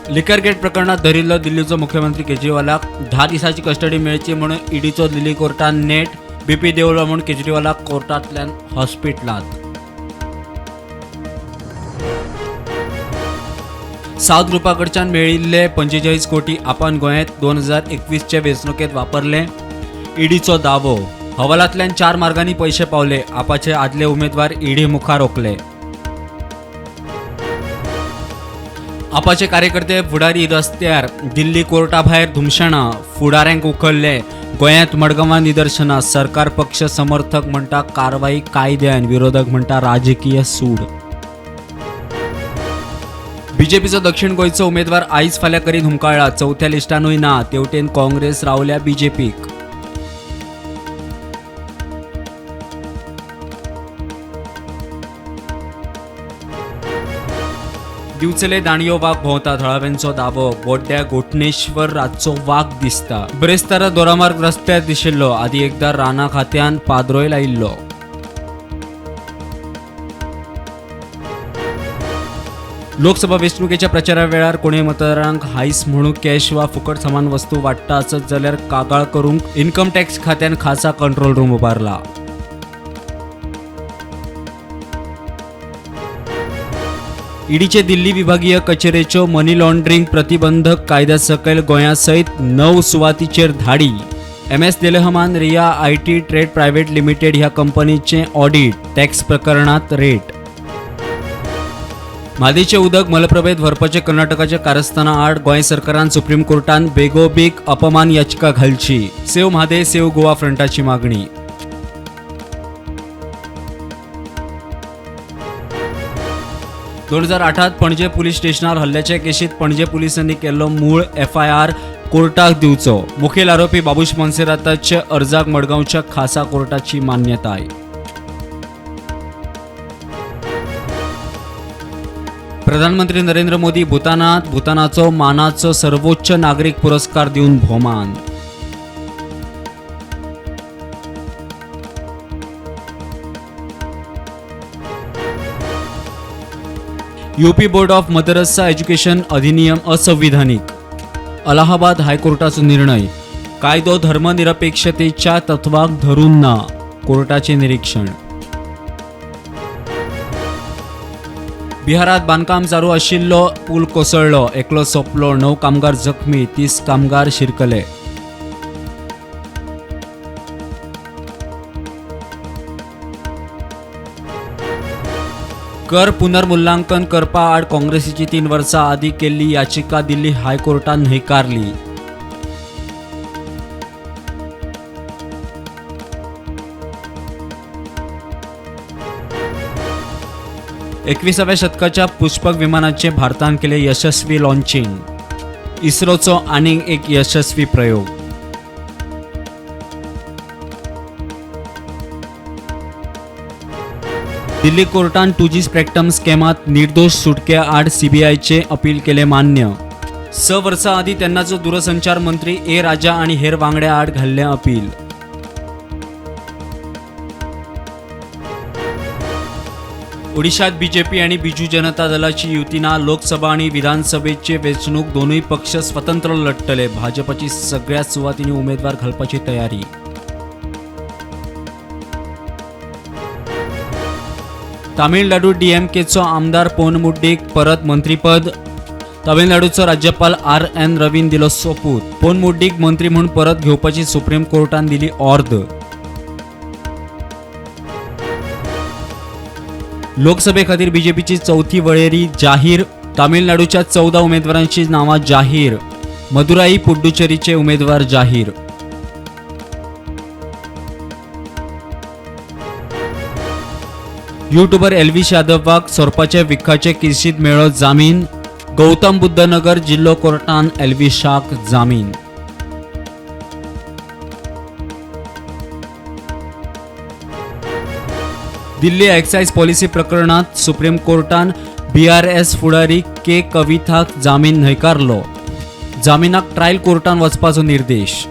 Liquor get प्रकरणात धरिल्लो दिल्लीचो मुख्यमंत्री केजरीवालाक 10 दिसांची कस्टडी मेळची म्हणून ईडीचो दिल्ली कोर्टान नेट. बीपी देंवलो म्हूण केजरीवालाक कोर्टांतल्यान हॉस्पिटलांत. साउथ ग्रुपा कडच्यान मेळिल्ले 45 कोटी आपण गोंयांत 2021चे वेंचणुकेंत वापरले, ईडीचो दावो. हवालांतल्यान 4 मार्गांनी पयशे पावले, आपाचे आदले उमेदवार ईडी मुखार ओकले. आपाचे कार्यकर्ते फुडारी रस्त्यार, दिल्ली कोर्टा भायर धुमशणां, फुडाऱ्यांक उखल्ले. गोंयांत मडगांवां निदर्शनां, सरकार पक्ष समर्थक म्हणटा कारवाई कायद्यान, विरोधक म्हणटा राजकीय सूड. बीजेपीचो दक्षिण गोंयचो उमेदवार आयज फाल्यां करीत हुमकाळ्ळा, चवथ्या लिस्टानूय ना. तेवटेन काँग्रेस रावल्या बीजेपीक. दिवचले दाणयो वाग भोंवता, थळाव्यांचो दावो. बोड्ड्या गोठणेश्वर रातचो वाग दिसता. ब्रेस्तारा दोरामार्ग रस्त्यार दिशिल्लो. आदी एकदा राना खात्यान पाद्रोय लायिल्लो. लोकसभा वेंचणुकेच्या प्रचारा वेळार कोणूय मतदारांक हायस म्हणून कॅश वा फुकट सामान वस्तू वाडटा आसत जाल्यार कागाळ करूंक इन्कम टॅक्स खात्यान खासा कंट्रोल रूम उबारला. ईडीचे दिल्ली विभागीय कचेरेच्यो मनी लॉन्ड्रिंग प्रतिबंधक कायद्या सकयल गोंया सयत 9 सुवातीचेर धाडी. MS Delhaman Riya IT trade private limited ह्या कंपनीचें ऑडिट, टॅक्स प्रकरणात रेट. म्हादयचें उदक मलप्रभेंत व्हरपाचे कर्नाटकाच्या कारस्थाना आड गोंय सरकारान सुप्रीम कोर्टान बेगोबेग अपमान याचिका घालची, सेव्ह म्हादय सेव्ह गोवा फ्रंटाची मागणी. 2008 पणजे पुलीस स्टेशनार हल्ल्याचे केशीत पणजे पुलिसांनी केल्लो मूळ एफआयआर कोर्टाक दिवचो, मुखेल आरोपी बाबूश मोन्सेराताच्या अर्जाक मडगांवच्या खासा कोर्टाची मान्यताय. प्रधानमंत्री नरेंद्र मोदी भूतानात भूतानाचो मानाचो सर्वोच्च नागरिक पुरस्कार दिवन भोवमान. UP board of Madrasa education अधिनियम असंविधानिक, अलाहाबाद हायकोर्टाचो निर्णय. कायदो धर्मनिरपेक्षतेच्या तत्वाक धरून ना, कोर्टाचे निरीक्षण. बिहारात बांदकाम चालू आशिल्लो पूल कोसळ्ळो, एकलो सोंपलो, 9 कामगार जखमी, 30 कामगार शिरकले. कर पुनर्मुल्यांकन करपा आड काँग्रेसीची 3 वर्सां आदीं केल्ली याचिका दिल्ली हायकोर्टान न्हयकारली. एकविसाव्या शतकाच्या पुष्पक विमानाचे भारतान केले यशस्वी लॉन्चिंग. इस्रोचो आनीक एक यशस्वी प्रयोग. दिल्ली कोर्टान 2G spectrum स्कॅमात निर्दोष सुटके आड सीबीआयचे अपील केले मान्य. 6 वर्सां आदीं तेन्नाचो दूरसंचार मंत्री ए राजा आनी हेर वांगड्या आड घाल्लें अपील. ओडिशात बीजेपी आणि बिजू जनता दलाची युती ना. लोकसभा आणि विधानसभेचे वेंचणूक दोनूय पक्ष स्वतंत्र लढतले. भाजपची सगळ्या सुवातींनी उमेदवार घालपाची तयारी. तामिळनाडू डीएमकेचो आमदार पोनमुड्डीक परत मंत्रीपद. तामिळनाडूचो राज्यपाल आर.एन. रवीन दिलो सोपूत. पोनमुड्डीक मंत्री म्हूण परत घेवपाची सुप्रीम कोर्टान दिली ऑर्द. लोकसभे खातीर बीजेपीची चौथी वळेरी जाहीर. तामिळनाडूच्या 14 उमेदवारांची नावां जाहीर. मदुराई पुडुचेरीचे उमेदवार जाहीर. युट्यूबर एल्विश यादवाक सोरपाच्या विखाचे केसींत मेळ्ळो जामीन. गौतम बुद्ध नगर जिल्लो कोर्टान एल्विशाक जामीन. दिल्ली एक्सायज पॉलिसी प्रकरणात सुप्रीम कोर्टान बीआरएस फुडारी के कविथाक जामीन न्हयकारलो. जामिनाक ट्रायल कोर्टान वचपाचो निर्देश.